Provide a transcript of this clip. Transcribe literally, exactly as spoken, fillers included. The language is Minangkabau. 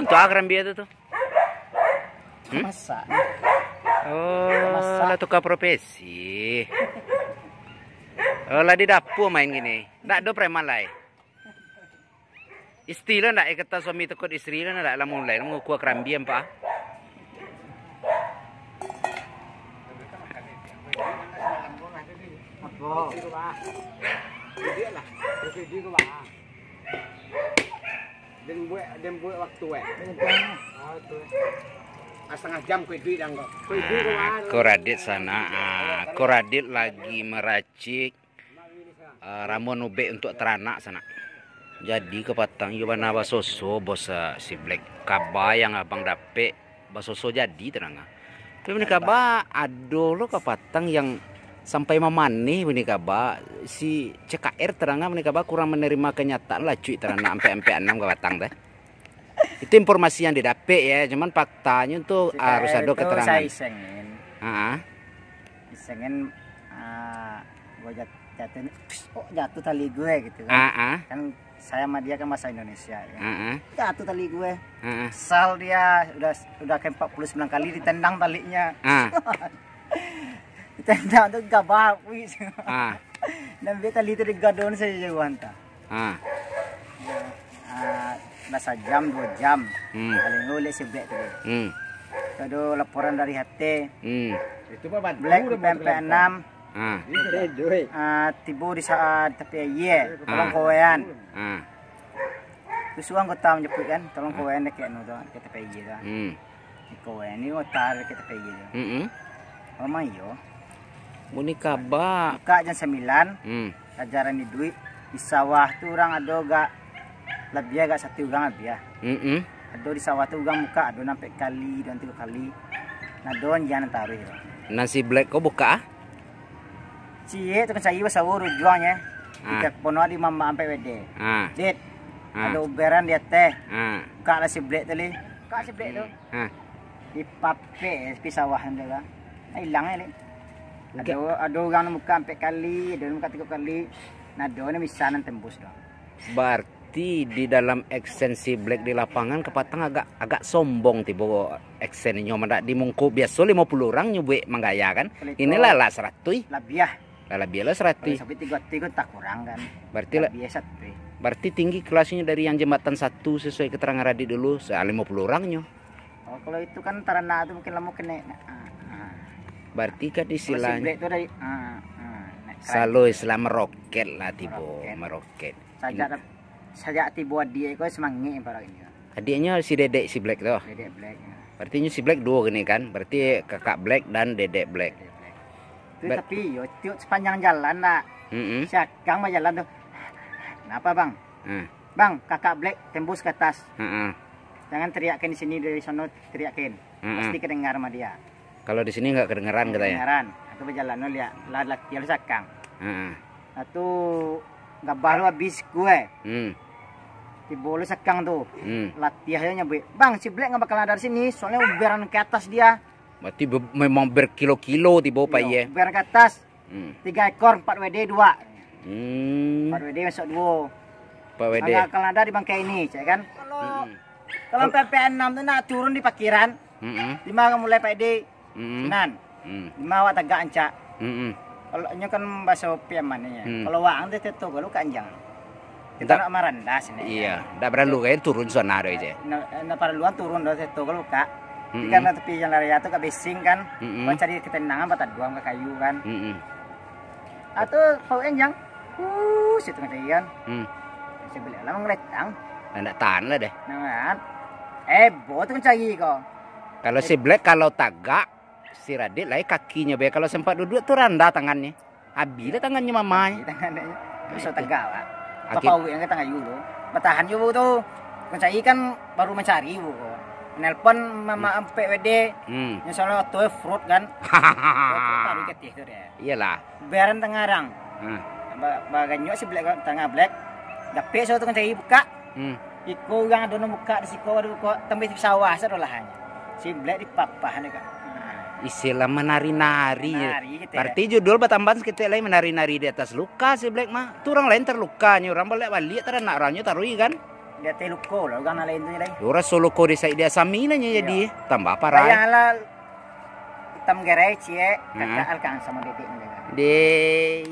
Untuk a karambia tu tu? Hmm? Masak. Oh, masak. Lah tukar profesi. Oh, lah di dapur main gini. Ndak ado preman lai. Istri lo ndak, eh, kata suami takut istri lo ndak, lah mulai lah mangukua karambia, Pak. Apo? Den buek, den buek waktu, eh. Ah, tu, eh. Ah, satangah jam kau iduik dah kau. Kau iduik kau, ah. Ko Radit sanak, ah, ko Radit lagi maracik, ah, ramuan ubek untuak taranak sanak. Jadi kapatang iyo bana basoso, bos, ah, si Black. Kaba yang abang dapek, basoso jadi tanang. Tapi bani kaba ado lo kapatang yang sampai mamaneh bani kaba, si C K R tanang bani kaba kurang manarimo kanyataan lah cuy tanang ampek-ampek anam kapatang teh. Itu informasi yang didapek ya, cuman faktanyo tu harus ado keterangan. C K R tu saya isengin. Heeh. Isengin, ah, gua jat-, jatuh ni, oh, jatuh tali gue gitu kan. Heeh. Kan saya sama dia kan bahasa Indonesia ya. Heeh. Jatuh tali gue. Heeh. Sal dia udah udah ke empat puluh sembilan kali ditendang talinya. Ah. Ditendang tu gabak, wih. Ah. Dan dia tali tu digadon saja jauh anta. Ah. Ah, lah sajam, dua jam. Hmm. Paling ulek si Black tu. Hmm. Itu ado laporan dari H T. Hmm. Black P M P enam. Ah. Ah, tibo di sa-, di tapi aia, tolong kawean. Ah. Tu suruah anggota manjapuik kan, tolong kawean dekat anu tu, dekat tapi aia tu. Hmm. Di kawean ni anggota dekat tapi aia tu. Mm-mm. Memang iyo. Buni kaba. Buka jam sambilan. Hmm. Ajaran di duit. Di sawah tu urang ado agak labiah agak satu urang labiah. Mm-mm. Ado di sawah tu urang buka, ado nan ampek kali, ado nan tigo kali. Nah, ado nan jan taruih tu. Nan si Black ko buka ah? Ciek tu kan cari basawo rujuangnyo. Ah. Di pono di mamak ampek wede. Ah. Dit. Ah. Ado uberan di ateh. Ah. Buka lah si Black tu li. Buka si Black tu. Ah. Dipapek pi sawah tu kan. Ilang li. Ado, ado urang nan buka ampek kali, ado nan buka tigo kali. Nah, ado nan bisa nan tembus doh. Berarti di dalam action si Black di lapangan kapatang agak, agak sombong tibo actionnyo, mandak di mungko biaso limo puluah urang nyo buek manggaya kan. Kalau itu inilah lah saratuih. Labiah. Lah labiah lah saratuih. Kalau sampai tigo tigo tak kurang kan. Berarti lah, labiah saratuih. Berarti tinggi kelasnyo dari yang jambatan satu sesuai keterangan Radit dulu, sa-, limo puluah urang nyo. Oh, kalau itu kan taranak tu mungkin lamo kene. Nah, ah, ah. Berarti kan kalau si istilahnyo Black tu dari, ah, ah, naik salo kereta. Istilah meroket lah tibo, meroket. Meroket. Sajak, sajak tibo adiak ko semangik yang parah ini. Adiaknyo si Dedek si Black tu. Dedek Black, ya. Berarti nyo si Black duo kini kan? Berarti kakak Black dan Dedek Black. Dedek Black. Tu ber- tapi yo tiok sepanjang jalan nak. Mm-mm. Si Akang bajalan tu. Kenapa, Bang? Hmm. Bang, kakak Black tembus ke atas. Heeh. Jangan teriakin di sini, dari sono teriakin. Heeh. Pasti kedengar sama dia. Kalau di sini nggak kedengeran katanya. Kedengaran. Aku bajalan lo lihat, lah latiah lo sakang. Heeh. Lah tu gabah lo habis kue. Hmm. Tibo lo sakang tu. Hmm. Latiah aja nyabuik. Bang, si Black nggak bakalan ada di sini, soalnya uberan ke atas dia. Berarti be-, memang berkilo-kilo tibo, Pak, iyo, ye? Uberan ke atas. Hmm. Tiga ekor, empat W D, dua. Hmm. Empat W D masuk duo. Empat W D. Agak kalau ada di bangkai ini, cek kan? Kalau, hmm, kalau P P enam tu nak turun di parkiran, hmm, lima orang mulai Pak Edi. Hmm. Nan. Hmm. Lima awak tagak ancak. Hmm. Kalau nyo kan baso P M mana ya? Hmm. Kalau wang tu teto kalau kanjang. Kita ndak, nak marandah sini. Iya, ndak perlu kan turun sana doh je. Ndak, ndak perlu kan turun doh situ kalau kak. Mm-mm. Di karena tepi jalan raya tu kak bising kan. Mm-mm. Kau cari ketenangan patah dua ka kayu kan. Mm-mm. Ah tu pau enjang. Uh, situ kan cari kan. Hmm. Saya beli lah mengeletang. Nah, ndak tahan lah deh. Nah, kan. Eh, bo tu kan cari kau. Kalau si Black kalau tagak, si Radit lai kakinyo be. Kalau sempat duduk tu randah tangannyo. Habis lah tangannyo mamai. Habis tangannyo. Bisa tagak, Pak. Aki- Papauik nan ka tangah yu tu. Batahan jo tu. Mencari kan baru mencari bu. Nelpon mama ampek W D. Hmm. Yang soalnya tu fraud kan. Fraud taruh ke tu dia. Iyalah. Bayaran tengah arang. Hmm. Ba-, baganyok si Black tengah Black. Dapek so tu mencari buka. Hmm. Iko urang ado nan buka di siko, ado buka, tambah di sawah, sadolah. Si Black dipapah ni, Kak. Istilah menari-nari. Menari gitu ya. Berarti judul batambahan saketek lai, menari-nari di atas luka si Black mah. Tu urang lain terluka nyo, urang baliak-baliak taranak urang nyo taruih kan. Dia teh luko lah, urang nan lain tu je lai. Urang solo ko di Said dia sami nanya jadi tambah parai. Bayanglah hitam gerai ciek, kakak alkang sama dedek ni. Deh.